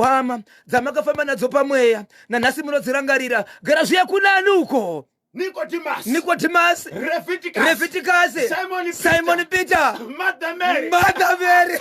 Hama dzamakafamba nadzo pamweya nanhasi munodzirangarira. Gara zviya kunani uko? Nicodemus, Nicodemus, Leviticus, Leviticus, Simon Peter, Simon Peter, Mother Mary. Mother Mary.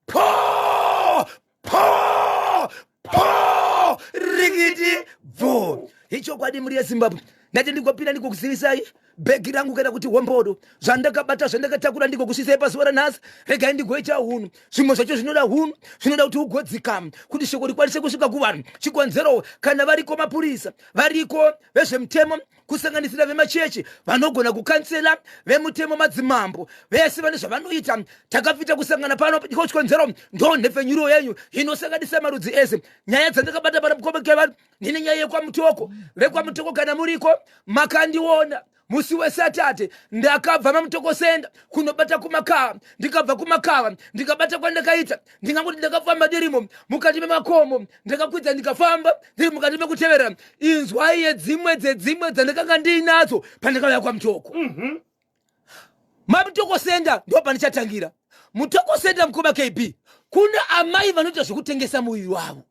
Po po po rikiti bvo. Ichokwadi muri yeZimbabwe. Ndati ndigopinda ndigokuzivisai bhegi rangu kana kuti hombodo zvandakabata zvandakatakura ndigokusvisai pazuva ranhasi. Regai ndigoita hunhu. Zvimwe zvacho zvinoda hunhu, zvinoda kuti ugodzikama kuti shoko rikwanise kusvika kuvanhu. Chikonzero kana variko mapurisa, variko vezvemutemo, kusanganisira vemachechi vanogona kukansela, vemutemo, madzimambo, vese vane zvavanoita. Takafita kusangana pano iko chikonzero ndo nhepfenyuro yenyu inosanganisa marudzi ese. Nyaya dzandakabata pano mukomeke vanhu, ndine nyaya yekwaMutoko. VekwaMutoko kana muriko makandiona musi weSaturday, ndakabva maMutoko senda kunobata kuMakava, ndikabva kuMakava ndikabata kwandakaita. Ndingangoti ndakafamba ndirimo mukati memakomo, ndakakwidza ndikafamba ndiri mukati mekutevera inzwai yedzimwe dzedzimwe dzandakanga ndiinadzo pandakauya kwaMutoko. MaMutoko senda ndo pandichatangira. Mutoko senda, mukoma KB, kuna amai vanoita zvekutengesa muviri wavo,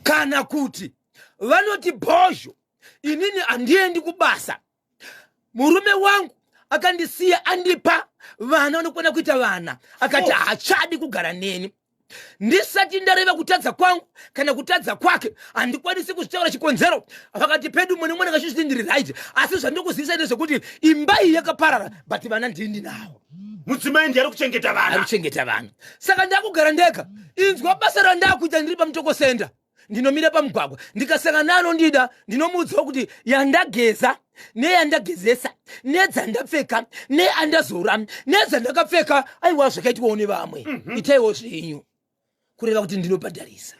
kana kuti vanoti bhozho, inini handiendi kubasa, murume wangu akandisiya andipa vana vanokwana kuita vana, akati haachadi kugara neni. Ndisati ndareva kutadza kwangu kana kutadza kwake, handikwanisi kuzvitaura chikonzero. Pakati pedu mune mwana kachizviti ndiri right, asi zvandokuzivisa ndezvekuti imba iyi yakaparara, but vana ndini ndinawo. Mudzimai ndiye ari kuchengeta ari vana. Kuchengeta vana, saka ndakugara ndega. Inzwa basa randakuita ndiri paMutoko senda. Ndinomira pamugwagwa, ndikasangana neanondida, ndinomuudzawo kuti yandageza neyandagezesa nedzandapfeka neandazora nedzandakapfeka, aiwa, zvakaitwawo nevamwe, itaiwo zvenyu. Kureva kuti ndinobhadharisa.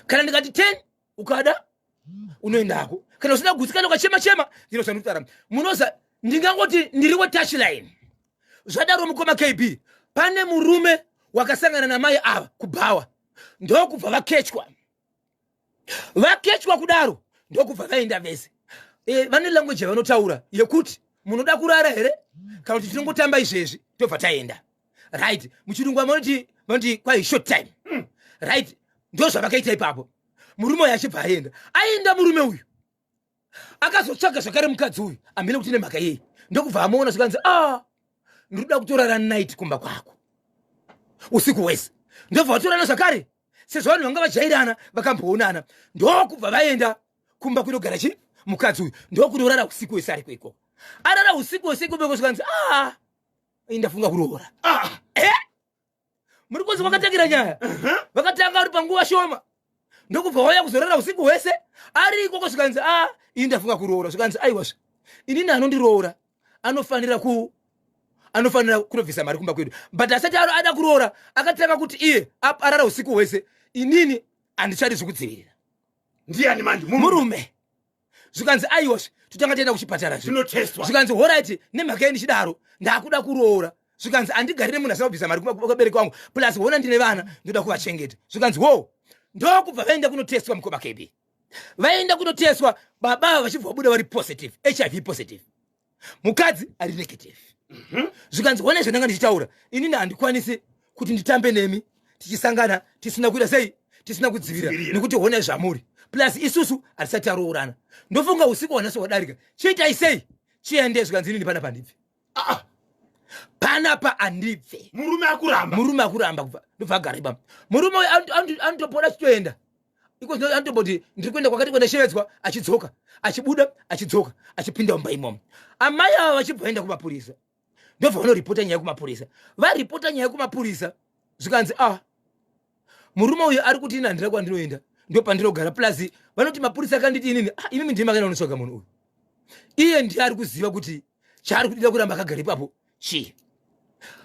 Kana ndikati 10, ukada unoendako, kana usina kugutsikana ukachema chema, ndino zvandikutaura. Munoza ndingangoti ndiri wetouchline. Zvadaro, mukoma KB, pane murume wakasangana namai ava kubhawa, ndokubva vakechwa. Vakechwa kudaro, ndokubva vaenda vese. Vane language yavanotaura yekuti munoda kurara here kana kuti tinongotamba izvezvi tobva taenda. Right, muchirungu vanoti kwai short time. Right, ndo zvavakaita ipapo. Murume uyu achibva aenda. Aenda, murume uyu akazotsvaga zvakare mukadzi uyu, amene kuti nemhaka yei, ndokubva amuona. Zvikanzi, "A, ndinoda kutorara night kumba kwako usiku hwese." Ndobva vatorana zvakare, sezvo vanhu vanga vajairana, vakamboonana. Ndokubva vaenda kumba kunogara chi mukadzi uyu, ndokunorara usiku hwese ariko ikoko. Arara usiku hwese ikoko, zvikanzi, "A, ndafunga kuroora." Eh? Muri kunzi vakatangira nyaya, vakatanga uri panguva shoma, ndokubva wauya kuzorara usiku hwese ari ikoko. Zvikanzi, "A, ini ndafunga kuroora." Zvikanzi, "Aiwazve, inini anondiroora anofanira kunobvisa mari kumba kwedu." But asati ada kuroora, akatanga kuti iye arara usiku hwese, "Inini handichadi zvekudzivirira." Ndiani manje? Murume. Zvikanzi, "Aiwazve, totanga taenda kuchipatara." Zvinotestwa. Zvikanzi, "Alright, nemhaka yei ndichidaro, ndakuda kuroora." Zvikanzi, "Handigarire munhu asina kubvisa mari kuvabereki vangu, plus hona ndine vana, ndoda kuvachengeta." Zvikanzi, "Wo." Ndokubva vaenda kunotestwa, mukoma KB. Vaenda kunotestwa, baba ava vachibva vabuda vari positive, HIV positive, mukadzi ari negative. Zvikanzi, "Hona zvandanga ndichitaura, inini handikwanisi kuti nditambe nemi tichisangana tisina kuita sei, tisina kudzivirira, Kudzivirira. nekuti honai zvamuri, plus isusu hatisati taroorana. Ndofunga usiku hwanasi hwadarika, chiitai sei, chiende." Zvikanzi, "Inini panapa handibve." Panapa handibve. Murume akuramba. Murume akuramba kubva, ndobva agara ibaba. Murume uyu anotopona achitoenda iko zvino, anotomboti ndiri kuenda kwakati, kwandashevedzwa, achidzoka, achibuda, achidzoka, achipinda mumba imomo. Amai ava vachibva vaenda kumapurisa, ndobva vanoripota nyaya kumapurisa. Varipota nyaya kumapurisa, zvikanzi, "Ah, murume uyu ari kuti ini handina kwandinoenda, ndo pandinogara. Plus vanoti mapurisa akanditi inini, ah, imimi ndimi makaenda kunotsvaga munhu uyu, iye ndiye ari kuziva kuti chaari kudida kuramba akagara ipapo chii."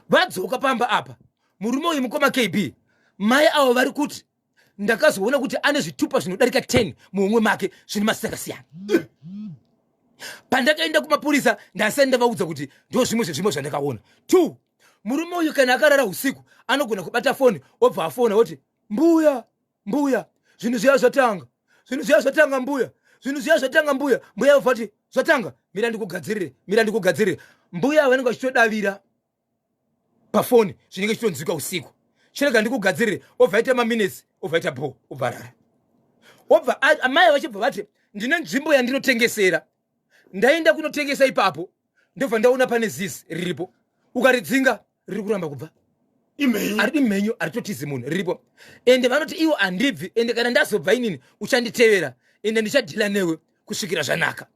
Vadzoka pamba apa, murume uyu, mukoma KB, mai avo vari kuti ndakazoona kuti ane zvitupa zvinodarika 10 muhomwe make zvine mazita akasiyana. Pandakaenda kumapurisa, ndasati ndavaudza kuti ndo zvimwe zvezvimwe zvandakaona. Two, murume uyu kana akarara usiku anogona kubata foni, obva afona oti, "Mbuya, mbuya, zvinhu zviya zvatanga, zvinhu zviya zvatanga, mbuya, zvinhu zviya zvatanga, mbuya." Mbuya vobva vati, "Zvatanga, mira ndikugadzirire, mira ndikugadzirire." Mbuya vanenge vachitodavira pafoni, zvinenge zvichitonzwika usiku. Chirega ndikugadzirire. Obva aita maminutes, obva aita bho, obva arara. Obva amai vachibva vati ndine nzvimbo yandinotengesera, ndaenda kunotengesa ipapo, ndobva ndaona pane zizi riripo, ukaridzinga riri kuramba kubva. Imhenyu. Ari imhenyu, aritotizi munhu riripo. Ende vanoti iwo handibvi, ende kana ndazobva inini uchanditevera, ende ndichadhila newe kusvikira zvanaka.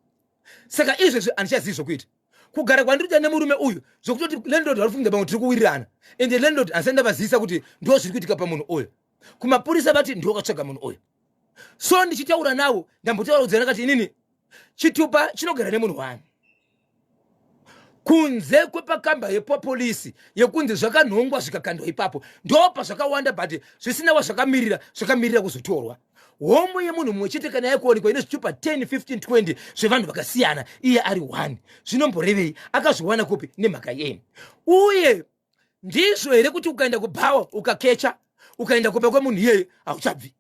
Saka izvezvi handichazivi zvokuita. Kugara kwandiri kuita nemurume uyu zvokutoti landlord vari kufunga pamwe tiri kuwirirana, ende landlord handisati ndavazivisa kuti ndo zviri kuitika pamunhu uyu. Kumapurisa vati ndiwo katsvaga munhu uyu. So ndichitaura navo ndambotaura kudzana kati inini chitupa chinogara nemunhu wani kunze kwepakamba yepapolisi yekunzi zvakanhongwa zvikakandwa ipapo, ndopa zvakawanda, but zvisina wazvakamirira, zvakamirira kuzotorwa. Homwe yemunhu mumwe chete kana yakuonekwa ine zvitupa 10 15 20 zvevanhu vakasiyana, iye ari 1, zvinomborevei? Akazviwana kupi? Nemhaka yei? Uye ndizvo here kuti ukaenda kubhawa ukakecha ukaenda kumba kwemunhu iyeye hauchabvi,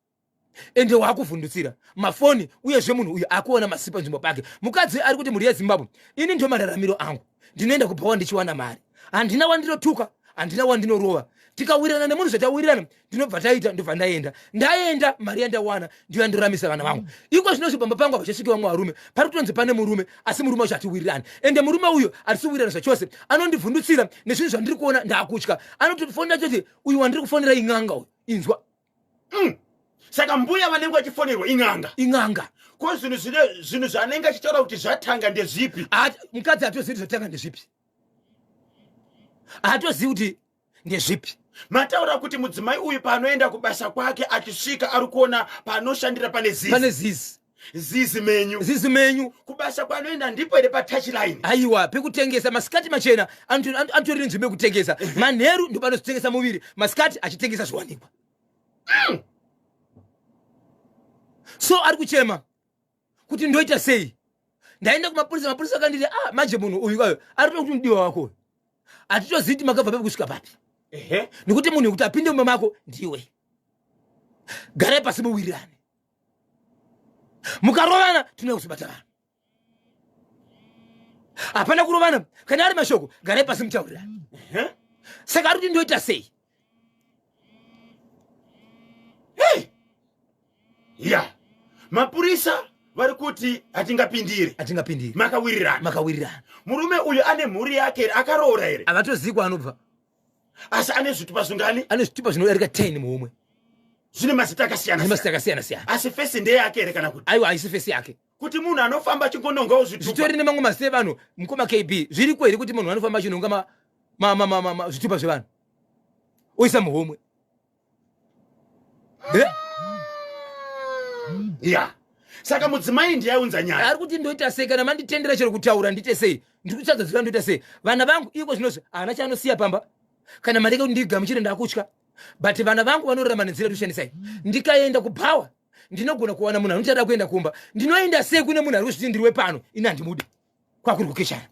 ende waakuvhundutsira mafoni, uyezve munhu uyu akuona masipa nzvimbo pake? Mukadzi ari kuti, mhuri yeZimbabwe, ini ndo mararamiro angu, ndinoenda kubhawa ndichiwana mari, handina wandinotuka, handina wandinorova. Tikawirirana nemunhu zvatawirirana, ndinobva taita, ndobva ndaenda, ndaenda, mari yandawana ndiyo yandoramisa vana vangu. Iko zvinozvi pamba pangu hapachasviki vamwe varume, pari kutonzi pane murume, asi murume wacho hatiwirirani, ende murume uyu hatisi kuwirirana zvachose. Anondivhundutsira nezvinhu zvandiri kuona, ndaakutya. Anotofonera choti uyu wandiri kufonera in'anga uyu, inzwa. Saka mbuya vanenge vachifonerwa in'anga? In'anga. Ko zvinhu zvine zvinhu zvaanenge achitaura kuti zvatanga ndezvipi? Mukadzi hatozivi kuti zvatanga ndezvipi, haatozivi kuti ndezvipi. Mataura kuti mudzimai uyu paanoenda kubasa kwake, achisvika ari kuona paanoshandira pane zizi. Pane zizi. Zizi menyu. Zizi menyu. Kubasa kwaanoenda ndipo here patouchline? Aiwa, pekutengesa masikati machena anotori nenzvimbo yekutengesa. Manheru ndipo anozotengesa muviri, masikati achitengesa zviwanikwa. So ari kuchema kuti ndoita sei? Ndaenda kumapurisa, mapurisa akanditi, ah, manje munhu uyu kayo ari kuda kuti mudiwa wako uyu, hatitozivi kuti makabva papi kusvika papi, nekuti munhu wekuti apinde mumba mako ndiwe. Garai pasi muwirirane, mukarovana tinouya kuzobata vanhu. Hapana kurovana, kana ari mashoko garai pasi mutaurirane. Saka ari kuti ndoita sei? Hey! Ya, mapurisa vari kuti hatingapindiri. Hatingapindiri. Makawirirana. Makawirirana. Murume uyu ane mhuri yake here? Akaroora here? Havatozivi kwaanobva. Asi ane zvitupa zvingani? Ane zvitupa zvinodarika 10 muhomwe. Zvine mazita akasiyana. Zvine mazita akasiyana siyana. Asi face ndeyake here kana kuti? Aiwa, haisi face yake. Kuti munhu anofamba achingonongawo zvitupa? Zvitori nemamwe mazita evanhu, mukoma KB. Zviriko here kuti munhu anofamba achinonga zvitupa zvevanhu oisa muhomwe? Ya, saka mudzimai ndiye aunza nyaya. Ari kuti ndoita sei? Kana manditendera chero kutaura, ndiite sei? Ndiri kutsvaga ziva ndoita sei. Vana vangu iko zvinozvi haana chaanosiya pamba kana mari yekuti ndigamuchire, ndakutya. But vana vangu vanorarama nenzira yekushandisai. Ndikaenda kubhawa ndinogona kuwana munhu anoti ada kuenda kumba. Ndinoenda sei kune munhu ari kuzviti ndiriwe pano, ini handimudi? Kwakuri kukeshana.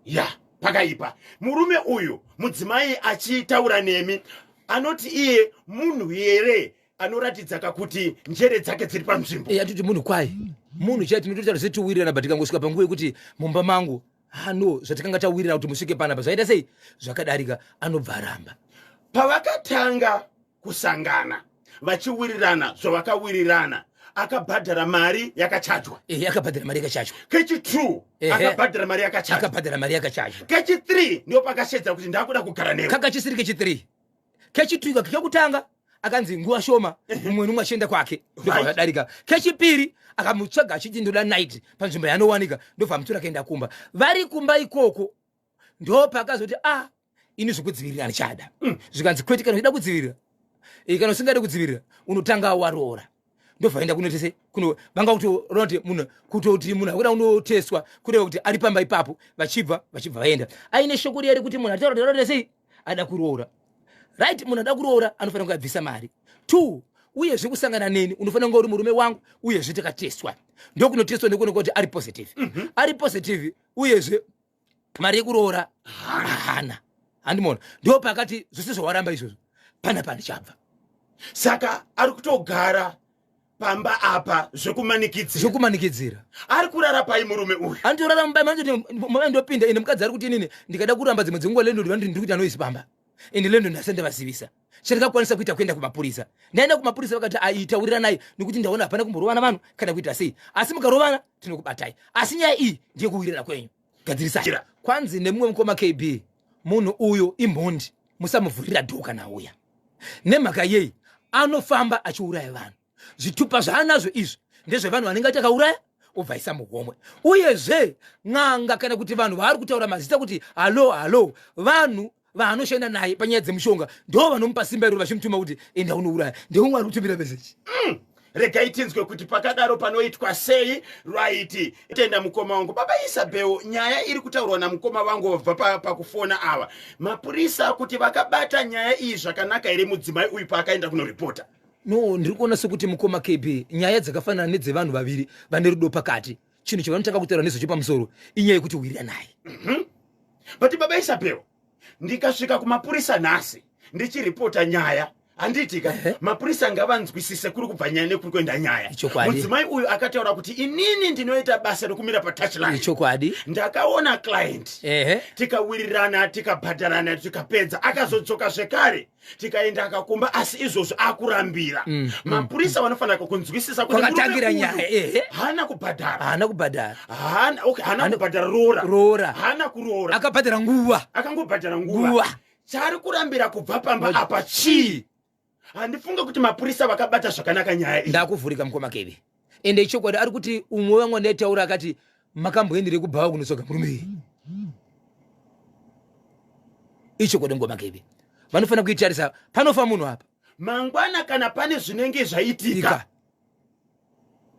Ya, pakaipa. Murume uyu, mudzimai achitaura nemi, anoti iye munhu here anoratidza kakuti njere dzake dziri panzvimbo? Atoti munhu kwai, munhu chai tinototaura setiwirirana, but tikangosvika panguva yekuti mumba mangu hano zvatikanga tawirirana kuti musvike panapa zvaita sei, zvakadarika, anobva aramba. Pavakatanga kusangana vachiwirirana zvavakawirirana, akabhadhara mari yakachajwa? Ehe, akabhadhara mari yakachajwa. Kechi2 akabhadhara mari yakachajwa? Akabhadhara mari yakachajwa. Kechi3 ndipo pakashedza kuti ndakuda kugara newe? Kakachisiri kechi3, kechi2. Kekutanga akanzi nguva shoma, mumwe nomwe achienda kwake, ndobva zvadarika. Kechipiri akamutsvaga achiti ndoda night panzvimbo yaanowanika, ndobva amutora akaenda kumba. Vari kumba ikoko ndo paakazoti, ah, ini zvekudzivirira handichada. Zvikanzi kwete, kana uchida kudzivirira, kana usingade kudzivirira unotanga waroora. Ndobva enda kunotese kuno vanga kutoona kuti munhu kutoti munhu akuda kunoteswa, kureva kuti ari pamba ipapo. Vachibva vaenda aine shoko riya rekuti munhu ataura kuti sei ada kuroora. Right, munhu ada kuroora anofanira kunge abvisa mari. Two, uyezve kusangana neni unofanira kunge uri murume wangu, uyezve takatestwa. Ndokunotestwa nekuoneka kuti ari positive. Ari positive, uyezve mari yekuroora hana. Handimona ndo pakati zvose zvawaramba izvozvo, panapa ndichabva. Saka ari kutogara pamba apa zvekumanikidzira? Zvekumanikidzira. Ari kurara pai murume uyu? Anditorara mumba, manzoti mumba ndopinda ine mukadzi ari kuti inini ndikada kuramba dzimwe dzenguva landlord vanoti ndiri kuita noise pamba. Ende lendo ndasati ndavazivisa. Chandakakwanisa kuita kuenda kumapurisa. Ndaenda kumapurisa vakati aitauriranai nekuti ndaona hapana kumborovana vanhu kana kuita sei, asi mukarovana tinokubatai, asi nyaya iyi ndeyekuwirirana kwenyu, gadzirisai. Kwanzi nemumwe mukoma KB, munhu uyo imhondi, musamuvhurira dhoo kana auya. Nemhaka yei? Anofamba achiuraya vanhu. Zvitupa zvaanazvo izvi ndezvevanhu vanenge atakauraya obvaisa muhomwe. Uyezve n'anga kana kuti vanhu vaari kutaura mazita kuti halo halo, vanhu vaanoshanda naye panyaya dzemushonga ndo vanomupa simba iro vachimutuma kuti enda unouraya. Ndeumwe ari kutumira meseji. Regai tinzwe kuti pakadaro panoitwa sei. Right, tenda mukoma wangu baba Isabel. Nyaya iri kutaurwa namukoma vangu vabva pakufona ava, mapurisa kuti vakabata nyaya iyi zvakanaka here mudzimai uyu paakaenda kunoripota? No, ndiri kuona sekuti mukoma KB, nyaya dzakafanana nedzevanhu vaviri vane rudo pakati, chinhu chavanotanga kutaura nezvecho pamusoro inyaya yekuti wiriranai. But baba Isabel, ndikasvika kumapurisa nhasi ndichiripota nyaya, handiti ka? Mapurisa ngavanzwisise kuri kubva nyaya nekuri kuenda nyaya. Ichokwadi. Mudzimai uyu akataura kuti inini ndinoita basa rekumira patouchline. Ndakaona client, tikawirirana, tikabhadharana, tikapedza. Akazodzoka zvekare, tikaenda akakumba, asi izvozvo akurambira. Mapurisa vanofanira kunzwisisa kuti Kwakatangira murume uyu nyaya, haana kubhadhara. Haana kubhadhara. Haana, okay, haana kubhadhara roora. Roora. Haana kuroora. Akabhadhara nguva. Akangobhadhara nguva. Nguva. Chaari kurambira kubva pamba apa chii? Handifunge kuti mapurisa vakabata zvakanaka nyaya iyi. Ndakuvhurika mukoma Kevi. Ende ichokwadi, ari kuti umwe wamwe ndaitaura akati makamboendere kubhawa kunotsvaga murume iyi. Ichokwadi mukoma Kevi, vanofanira kuitarisa panofa munhu apa. Mangwana kana pane zvinenge zvaitika, Ika.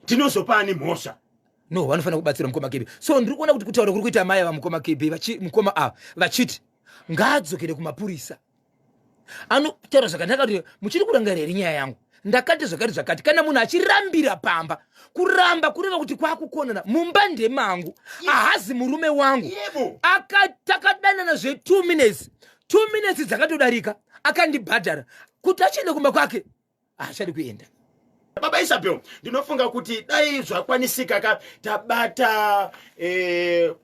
tinozopa ani mhosva? No, vanofanira kubatsira mukoma Kebi. So ndiri kuona kuti kutaura kuri kuita mai ava, mukoma Kebi, mukoma ava vachiti ngaadzokere kumapurisa anotaura zvakanaka kuti muchiri kurangarira here nyaya yangu, ndakati zvakati zvakati. Kana munhu achirambira pamba, kuramba kureva kuti kwakukonana mumba ndemangu, ahazi murume wangu. Takadanana zve2 minutes, 2 minutes dzakatodarika, akandibhadhara kuti achiende kumba kwake, haachadi kuenda. Baba Isabel, ndinofunga kuti dai zvakwanisika ka tabata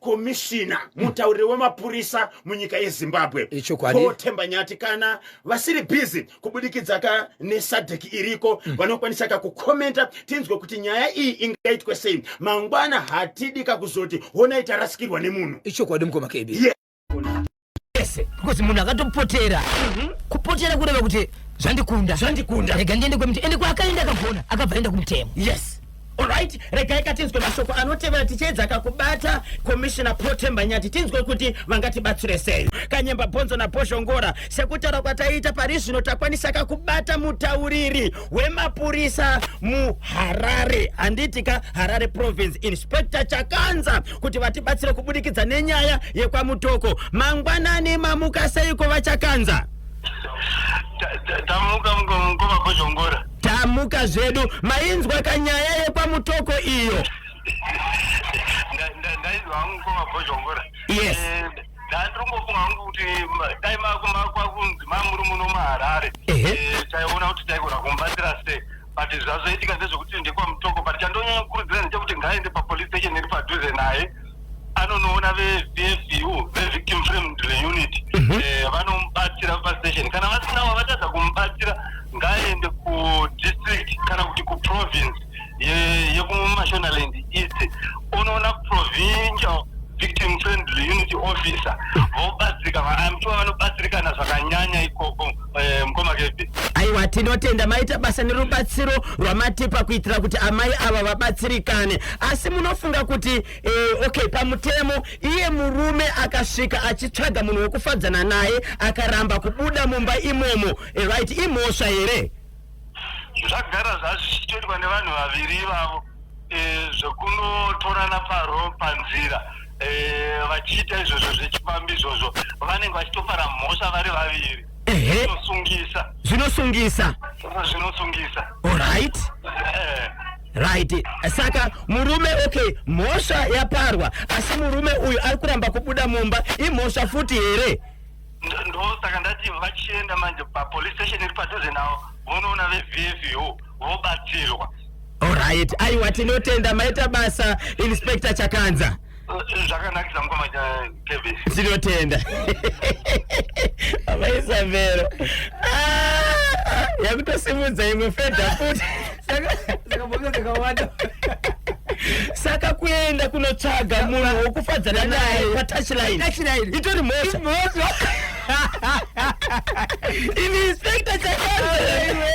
komishina, mutauriri wemapurisa munyika yeZimbabwe, Ichokwadi. Paul Themba Nyathi, kana vasiri busy kubudikidza ka neSADC iriko, vanokwanisa ka kukomenta tinzwe kuti nyaya iyi ingaitwe sei mangwana. Hatidi kakuzoti honai tarasikirwa nemunhu. Ichokwadi mukoma Kebi. Ese because munhu akatopotera, kupotera kureva kuti zvandikunda. Zvandikunda. Rega ndiende kwemutemo. Ende kwaakaenda akagona, akabva aenda kumutemo. Yes, alright, regai katinzwe mashoko anotevera tichiedza kakubata Commissioner Paul Themba Nyathi, tinzwe kuti vangatibatsire sei. Kanyemba Bhonzo naBhozhongora, sekutaura kwataiita, pari zvino takwanisa kakubata mutauriri wemapurisa muHarare, handiti ka, Harare Province, Inspector Chakanza, kuti vatibatsire kubudikidza nenyaya yekwaMutoko. Mangwanani, mamuka seiko vaChakanza? Tamuka mukoma Bhozhongora. Tamuka zvedu. Mainzwa kanyaya yekwaMutoko iyo? Ndaizwa hangu mukoma Bhozhongora. Ndandirongofunga hangu kuti dai makwakunzi mamuri muno muHarare, taiona kuti taigona kumubatsira sei, but zvazoitika ndezvekuti ndekwaMutoko. But chandonyanya kukurudzira ndechekuti ngaaende papolice station iri padhuze naye, anonoona veVFU, veVictim Friendly Unit. Vanomubatsira pastation. Kana vasinawo, vatadza kumubatsira, ngaaende kudistrict kana kuti kuprovince yekuMashonaland East, unoona provincial victim friendly unit officer, vobatsirika. I'm sure vanobatsirikana zvakanyanya ikoko, mukoma Kepi. Aiwa, tinotenda, maita basa nerubatsiro rwamatipa kuitira kuti amai ava vabatsirikane. Asi munofunga kuti okay, pamutemo iye murume akasvika achitsvaga munhu wekufadzana naye, akaramba kubuda mumba imomo, right, imhosva here? Zvagara zvazvichitoitwa nevanhu vaviri ivavo, zvekunotorana paro panzira, vachiita izvozvo zvechipambi izvozvo, vanenge vachitopara mhosva vari vaviri. Zvinosungisa. Zvinosungisa. Zvinosungisa. Alright. Right, saka murume, okay, mhosva yaparwa, asi murume uyu ari kuramba kubuda mumba, imhosva futi here? Ndosaka ndati vachienda manje papolice station iri padhuze navo, vonoona veVFU, vobatsirwa. Alright, aiwa, tinotenda, maita basa, Inspector Chakanza. Zvakanakisa mukoma Kevin. Tinotenda amaisabero. Ah, yakutosimudza imwe fedha futi. Saka mhosva dzakawanda. Saka kuenda kunotsvaga munhu wokufadzana naye patouchline Touchline. itori mhosva. Mhosva. Imi inspector Chakanza.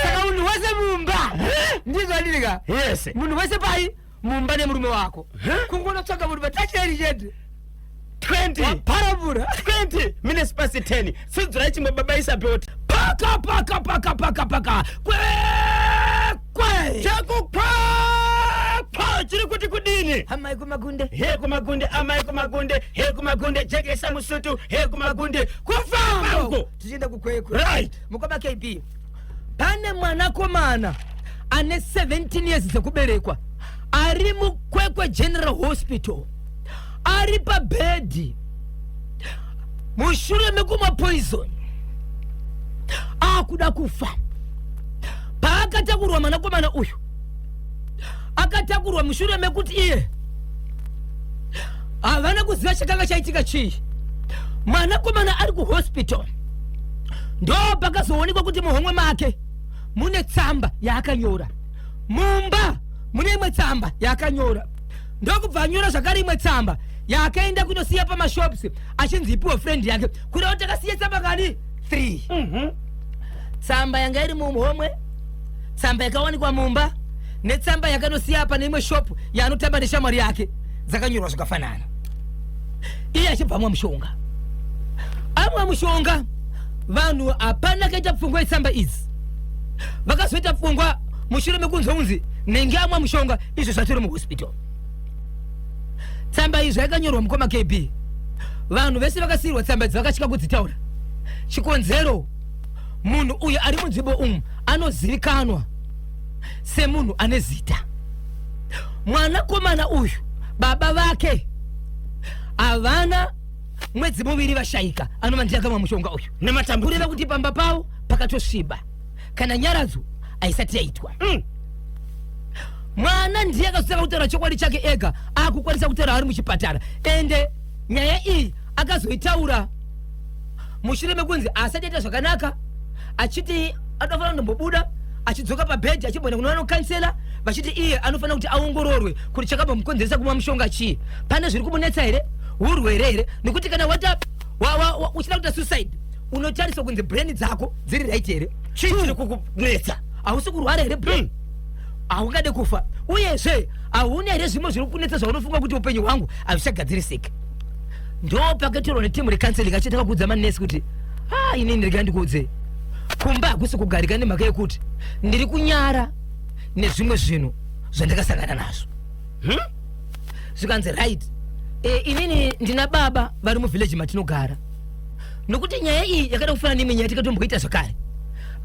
Saka munhu wese mumba, ndizvo andidika? Yes. Munhu wese pai mumba nemurume wako, kungonotsvaga munhu patouchline chete. 20 Paramura. 20 minutes past 10. Tsidzurai chimwe, baba Isabel. Paka paka paka paka paka kwe kwe. Chakukwakwa chiri kuti kudini? Amai kumagunde. He kumagunde, amai kumagunde, he kumagunde, jekesa musutu, he kumagunde. Kufamba. Uko. Tichienda kuKwekwe. Mukoma KB, pane mwanakomana ane 17 years dzekuberekwa ari muKwekwe General Hospital, ari pabhedhi mushure mekumwa poison, akuda kufa. Paakatakurwa, mwanakomana uyu akatakurwa mushure mekuti iye havana kuziva chakanga chaitika chii. Mwanakomana ari kuhospital, ndo pakazoonekwa kuti muhomwe make mune tsamba yaakanyora, mumba mune imwe tsamba yaakanyora, ndokubva anyora zvakare imwe tsamba yaakaenda kunosiya pamashops achinzi ipiwe friend yake. Kureva kuti akasiya tsamba kani 3: tsamba yanga iri muhomwe, tsamba yakawanikwa mumba, netsamba yakanosiya pane imwe shopu yaanotamba neshamwari yake. Dzakanyorwa zvakafanana. Iye achibva amwa mushonga. Amwa mushonga, vanhu hapana kaita pfungwa yetsamba idzi. Vakazoita pfungwa mushure mekunzwa kunzi nenge amwa mushonga, izvo zvatori muhospital. Tsamba izvo yakanyorwa, mukoma KB, vanhu vese vakasiyirwa tsamba idzi vakatya kudzitaura. Chikonzero, munhu uyu ari munzvimbo umu anozivikanwa semunhu ane zita. Mwanakomana uyu, baba vake havana mwedzi 2 vashayika, anova ndiye akamwa mushonga uyu. Nematambudziko. Kureva kuti pamba pavo pakatosviba, kana nyaradzo haisati yaitwa. Mwana ndiye akazotanga kutaura chokwadi chake ega, akukwanisa kutaura ari muchipatara. Ende nyaya iyi akazoitaura mushure mekunzi asati aita zvakanaka, achiti anofanira kundombobuda, achidzoka pabhedhi, achimboenda kunoona nokansela, vachiti iye anofanira kuti aongororwe kuti chakambomukonzeresa kumwa mushonga chii, pane zviri kumunetsa here, urwere here, nekuti kana wata uchida kuita suicide, unotariswa kunzi brain dzako dziri right here. Chii chiri kukunetsa? Hausi kurwara here brain? Haungade kufa. Uyezve hauna here zvimwe zviri kunetsa zvaunofunga kuti upenyu hwangu hazvichagadzirisiki? Ndo pakatorwa netimu recounseling, achitanga kuudza manesi kuti, "Ah, inini regai ndikuudze, kumba hakusi kugarika nemhaka yekuti ndiri kunyara nezvimwe zvinhu zvandakasangana nazvo." Zvikanzi, "Right, inini ndina baba vari muvhileji matinogara, nokuti nyaya iyi yakada kufanana neimwe nyaya tikatomboita zvakare.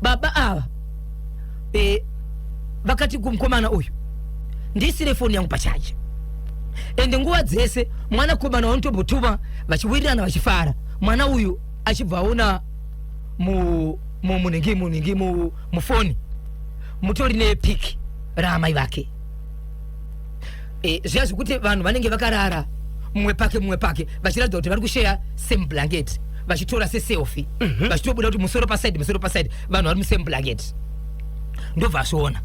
Baba ava vakati kumukomana uyu, 'Ndisire foni yangu pachaji.' Ende nguva dzese mwanakomana wanotombotuma, vachiwirirana, vachifara. Mwana uyu achibva aona munhingi munhingi mufoni mutori nepic raamai vake. Zviya zvekuti vanhu vanenge vakarara mumwe pake mumwe pake, vachiratidza kuti vari kusheya same blanket, vachitora seselfie, vachitobuda kuti musoro paside, musoro paside, vanhu vari musame blanket. Ndobva azviona,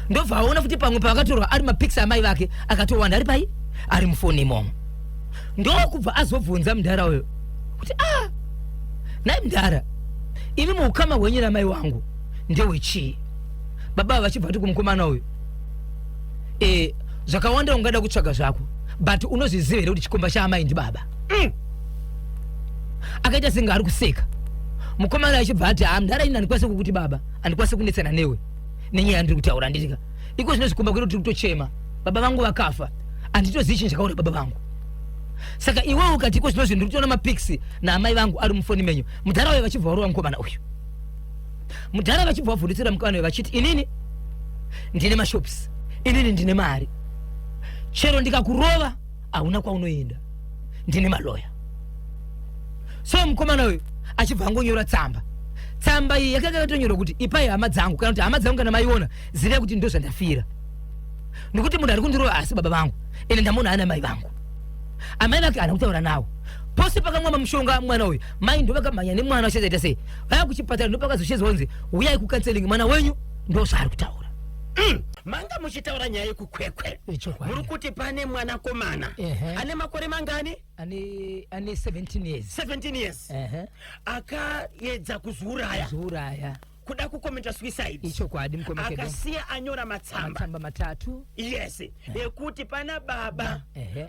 ndobva aona kuti pamwe pavakatorwa ari mapics amai vake akatowanda ari pai, ari mufoni imomo. Ndokubva azobvunza mudhara uyo kuti, 'Ah, nai mudhara, imi muukama hwenyu namai wangu ndewechii?' Baba ava vachibva kuti kumukomana uyu, 'Zvakawanda ungada kutsvaga zvako, but unozviziva here kuti chikomba chaamai ndibaba?' Akaita senge ari kuseka. Mukomana achibva ati, 'Ha, mudhara, ini handikwanisi kukuti baba, handikwanisi kunetsana newe nenyaya yandiri kutaura. Nditika iko zvino zvikomba kwedu tiri kutochema, baba vangu vakafa, handitozivi chinhu chakaura baba vangu. Saka iwewe ukati iko zvino zvinhu ndiri kutoona mapics naamai vangu ari mufoni menyu.' Mudhara uyo vachibva varova mukomana uyu. Mudhara vachibva vavhundutsira mukomana uyu vachiti, 'Inini ndine mashops, inini ndine mari, chero ndikakurova hauna kwaunoenda, ndine maloya.' So mukomana uyu achibva angonyora tsamba. Tsamba iyi yakanga yakatonyorwa kuti, 'Ipai hama dzangu, kana kuti hama dzangu, kana maiona, zivai kuti ndo zvandafira.' Nekuti munhu ari kundirova asi baba vangu, ende ndamuona ana mai vangu. Amai vake haana kutaura nawo. Pose pakamwa mushonga mwana uyu, mai ndo vakamhanya nemwana vachiita sei? Vaya kuchipatara ndo pakazoshedzwa kunzi uyai kucounseling mwana wenyu ndo zvaari kutaura. Manga muchitaura nyaya yekuKwekwe. Muri kuti pane mwanakomana ane makore mangani? Ane 17 years. 17 years. Akaedza kuzviuraya. Kuzviuraya. Kuda kukomita suicide. Ichokwadi mukoma Kedo. Akasiya anyora matsamba. Matsamba matatu. Yes, ekuti pana baba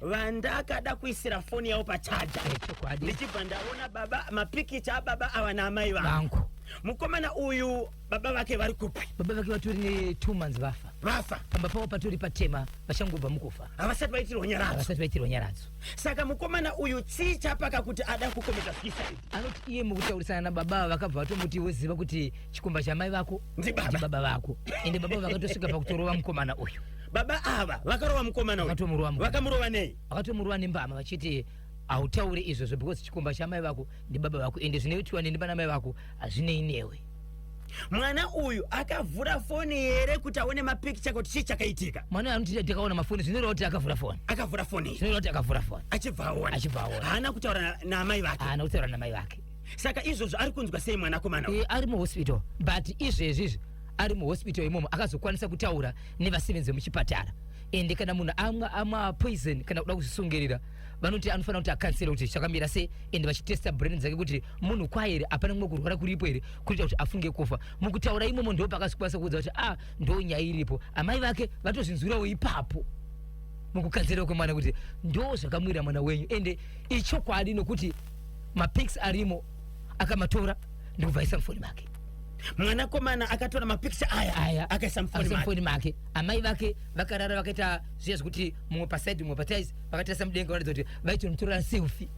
vandakada kuisira foni yavo pachaja. Chokwadi. Ndichibva ndaona baba mapikicha ababa ava naamai vangu. Mukomana uyu baba vake vari kupi? Baba vake vatori ne 2 months vafa. Vafa. Pamba pavo patori patema vachangobva mukufa. Havasati vaitirwa nyaradzo. Havasati vaitirwa nyaradzo. Saka mukomana uyu chii chapaka kuti ada kukomita suicide? Anoti iye mukutaurisana nababa vakabva vatomuti weziva kuti chikomba chamai vako ndibaba vako. Ende baba vakatosvika pakutorova mukomana uyu. Baba ava vakarova mukomana uyu. Vakatomurova mukomana. Vakamurova nei? Vakatomurova nembama vachiti hautauri izvozvo because chikomba chamai vako ndibaba vako ende zvinoitiwa neni pana mai vako hazvinei newe. Mwana uyu akavhura foni here kuti aone mapikicha kuti chii chakaitika? Mwana uyu anoti takaona mafoni, zvinoreva kuti akavhura foni. Akavhura foni. Zvinoreva kuti akavhura foni. Achibva aona. Achibva aona. Haana kutaura naamai vake. Haana kutaura namai vake. Saka izvozvo ari kunzwa sei mwanakomana uyu? Ari muhospital, but izvezvi izvi ari muhospital imomo akazokwanisa kutaura nevasevenzi vemuchipatara. Ende kana munhu amwa poison kana kuda kuzvisungirira, vanoti anofanira kuti akansela kuti chakamira sei, ende vachitesta brain dzake kuti munhu kwaye here, hapana kumwe kurwara kuripo here kuita kuti afunge kufa. Mukutaura imomo ndo pakazokwanisa kuudza kuti ndo nyaya iripo. Amai vake vatozvinzwirawo ipapo mukukanzerawo kwemwana kuti ndo zvakamwira mwana wenyu. Ende ichokwadi nokuti mapics arimo akamatora ndikubva aisa mufoni make. Mwanakomana akatora mapikicha aya akaisa mufoni make. Amai vake vakarara vakaita zviya zvekuti mumwe paside mumwe patais vakatarisa mudenga varatidza kuti vaitonotorera selfie.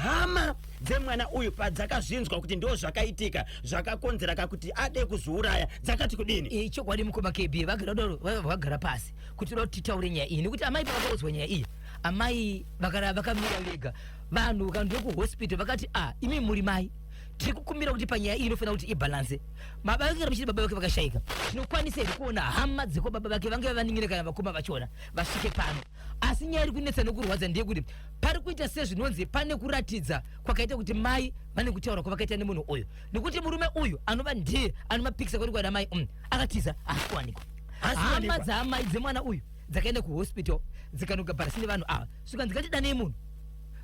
Hama dzemwana uyu padzakazvinzwa kuti ndo zvakaitika zvakakonzera kakuti ade kuzviuraya dzakati kudini? Chokwadi mukoma KB vagara doro vagara pasi kuti toda kuti titaure nyaya iyi nekuti amai pavakaudzwa nyaya iyi amai vakamira vega. Vanhu vakandiwa kuhospital vakati imi muri mai tiri kukumbira kuti panyaya iyi inofanira kuti ibhalanse. Baba vake kana muchiti baba vake vakashaika, tinokwanisa here kuona hama dzekwa baba vake vange vavaningire kana vakoma vachona vasvike pano? Asi nyaya iri kunetsa nokurwadza ndeyekuti pari kuita sezvinonzi pane kuratidza kwakaita kuti mai vane kutaura kwavakaita nemunhu uyu, nekuti murume uyu anova ndiye anomapikisa kwati kwana mai akatiza haasi kuwanikwa. Hama dzaamai dzemwana uyu dzakaenda kuhospital dzikanogabharasi nevanhu ava, svika dzikati munhu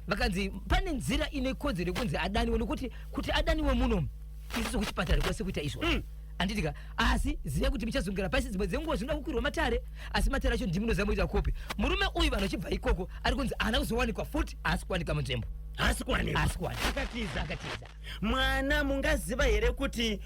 vakanzi pane nzira ine kodzero yekunzi adaniwe, nekuti kuti adaniwe muno isusu kuchipatara kwese kuita izvozvo. Anditika asi ziva kuti muchazungura pasi dzimwe dzenguva zvinoda kukwirwa matare, asi matare acho ndimi munozama kuita kopi. Murume uyu vanhu vachibva ikoko ari kunzi haana kuzowanikwa futi, haasi kuwanika munzvimbo. Haasi kuwanikwa. Haasi kuwanikwa. Akatiza. Akatiza. Mwana mungaziva here kuti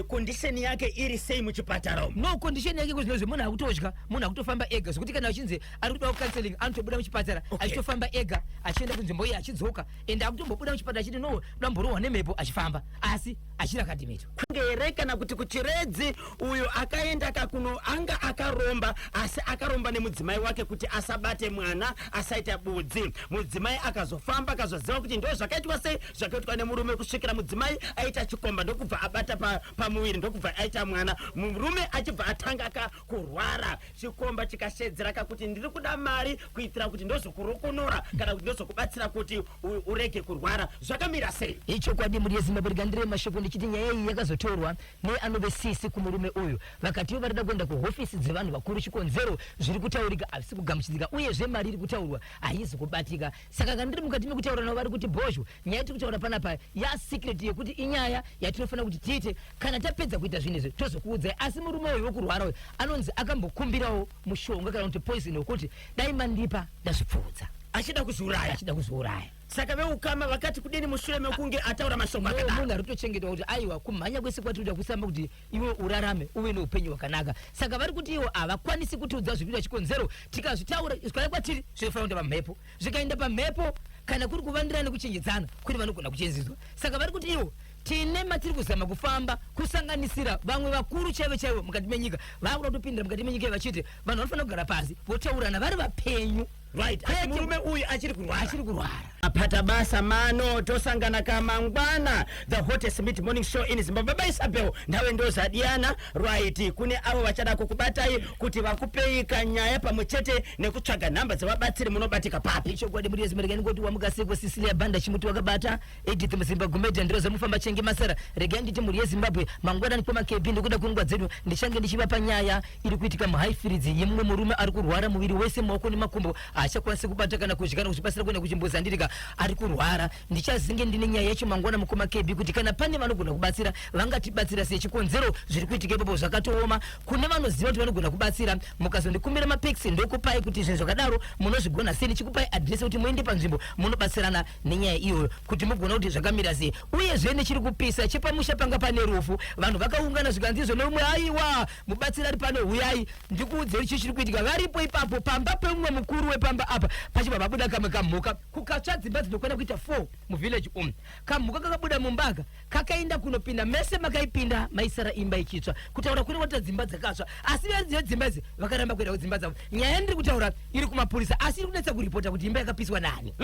condition yake iri sei muchipatara umu? No, condition yake kuzvinozvi munhu akutotya, munhu akutofamba ega zvekuti kana achinzi ari kudawo counseling anotobuda muchipatara achitofamba ega achienda kunzvimbo iye achidzoka, ende akutombobuda muchipatara achiti no damborohwa nemhepo achifamba asi achiri akadhimitwa. Here kana kuti kuChiredzi uyo akaenda kakuno anga akaromba, asi akaromba nemudzimai wake kuti asabate mwana asaita budzi. Mudzimai akazofamba akazoziva kuti ndo zvakaitwa sei zvakaitwa nemurume, kusvikira mudzimai aita chikomba ndokubva abata pamuviri ndokubva aita mwana. Murume achibva atanga kurwara, chikomba chikashedzera kakuti ndiri kuda mari kuitira kuti ndozokurokonora kana kuti ndozokubatsira kuti urege kurwara. Zvakamira sei? Ichokwadi muri yeZimbabwe, rikandire mashoko ndichiti nyaya iyi yakazotorwa neanove sisi kumurume uyu, vakatiwo varida kuenda kuhofisi dzevanhu vakuru. Chikonzero zviri kutaurika hazvisi kugamuchidzika, uyezve mari iri kutaurwa haizi kubatika. Saka kana ndiri mukati mekutaura navo vari kuti bhozho nyaya tiri kutaura panapa yasecret yekuti inyaya yatinofanira kuti tiite kana tapedza kuita zvinhu izvi tozokuudzai. Asi murume uyu wokurwara uyu anonzi akambokumbirawo mushonga kana kuti poison wekuti dai mandipa ndazvipfuudza, achida kuzviuraya. Achida kuzviuraya. Saka veukama vakati kudini mushure mekunge ataura mashoko akadaro? Munhu ari kutochengetwa kuti aiwa kumhanya kwese kwatiri kuita kusamba kuti iwe urarame uve neupenyu hwakanaka. Saka vari kuti iwo havakwanisi kutiudza zviri kuita chikonzero, tikazvitaura zvikauya kwatiri zvinofanira kuenda pamhepo, zvikaenda pamhepo kana kuri kuvandirana nekuchenjedzana kuri vanogona kuchenzidzwa. Saka vari kuti iwo tine matiri kuzama kufamba kusanganisira vamwe vakuru chaivo chaivo mukati menyika vakuda kutopindira mukati menyika vachiti vanhu vanofanira kugara pasi votaurana vari vapenyu. Right, asi murume uyu achiri kurwara. Achiri kurwara. Apata basa mano, tosangana kamangwana, the hottest mid morning show in Zimbabwe. Baba Isabel, ndave ndozadiyana. Right, kune avo vachada kukubatai kuti vakupei kanyaya pamwe chete nekutsvaga nhamba dzevabatsiri, munobatika papi? Ichokwadi, muri yezimbabwe, regai ndingoti wamukasekwa Sisilia Banda, chimuti wakabata Edith Muzimba Gumedha, ndiro zamufamba chenge masara. Regai nditi mhuri yeZimbabwe, mangwanani kwemaKB, ndikuda kwenguva dzedu ndichange ndichivapa nyaya iri kuitika muHighfields yemumwe murume ari kurwara muviri wese, maoko nemakumbo, haachakwanisi kubata kana kudya kana kuzvibatsira kuenda kuchimbuzi, handirika ari kurwara. Ndichazinge ndine nyaya yacho mangwana, mukoma KB, kuti kana pane vanogona kubatsira vangatibatsira sei. Chikonzero zviri kuitika ipapo zvakatooma. Kune vanoziva kuti vanogona kubatsira, mukazondikumbira mapics ndokupai kuti zvinhu zvakadaro munozvigona sei, ndichikupai address kuti muende panzvimbo munobatsirana nenyaya iyoyo kuti mugona kuti zvakamira sei. Uyezve nechiri kupisa chepamusha panga pane rufu, vanhu vakaungana, zvikanzi izvo neumwe, "Aiwa, mubatsiri ari pano, huyai ndikuudzei chii chiri kuitika." Varipo ipapo pamba peumwe mukuru wepamba apa, pachibva pabuda kamwe kamhuka, kukatsva dzimba dzinokwana kuita 4 muvillage umu. Kamhuka kakabuda mumbaga, kakaenda kunopinda mese makaipinda, maisara imba ichitsva. Kutaura kune wata dzimba dzakatsva, asi vedziyo dzimba idzi vakaramba kuenda kudzimba dzavo. Nyaya yandiri kutaura iri kumapurisa, asi iri kunetsa kuripota kuti imba yakapiswa nani.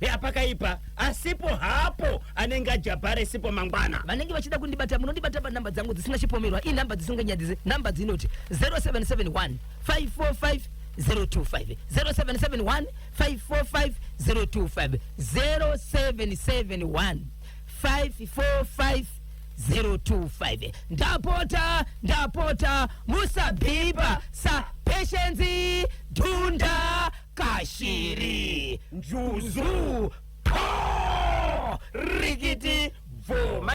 Ya, pakaipa, asipo hapo anenge ajabhare sipo mangwana. Vanenge vachida kundibata, munondibata panhamba dzangu dzisina chipomerwa, inhamba dzisinganyadzisi, nhamba dzinoti 0771 545 025, 0771 545 025, 0771 545 025. Ndapota, ndapota, musabhipa saPatience Dhunda Kashiri Njuzu. Njuzu po Rikiti bvo.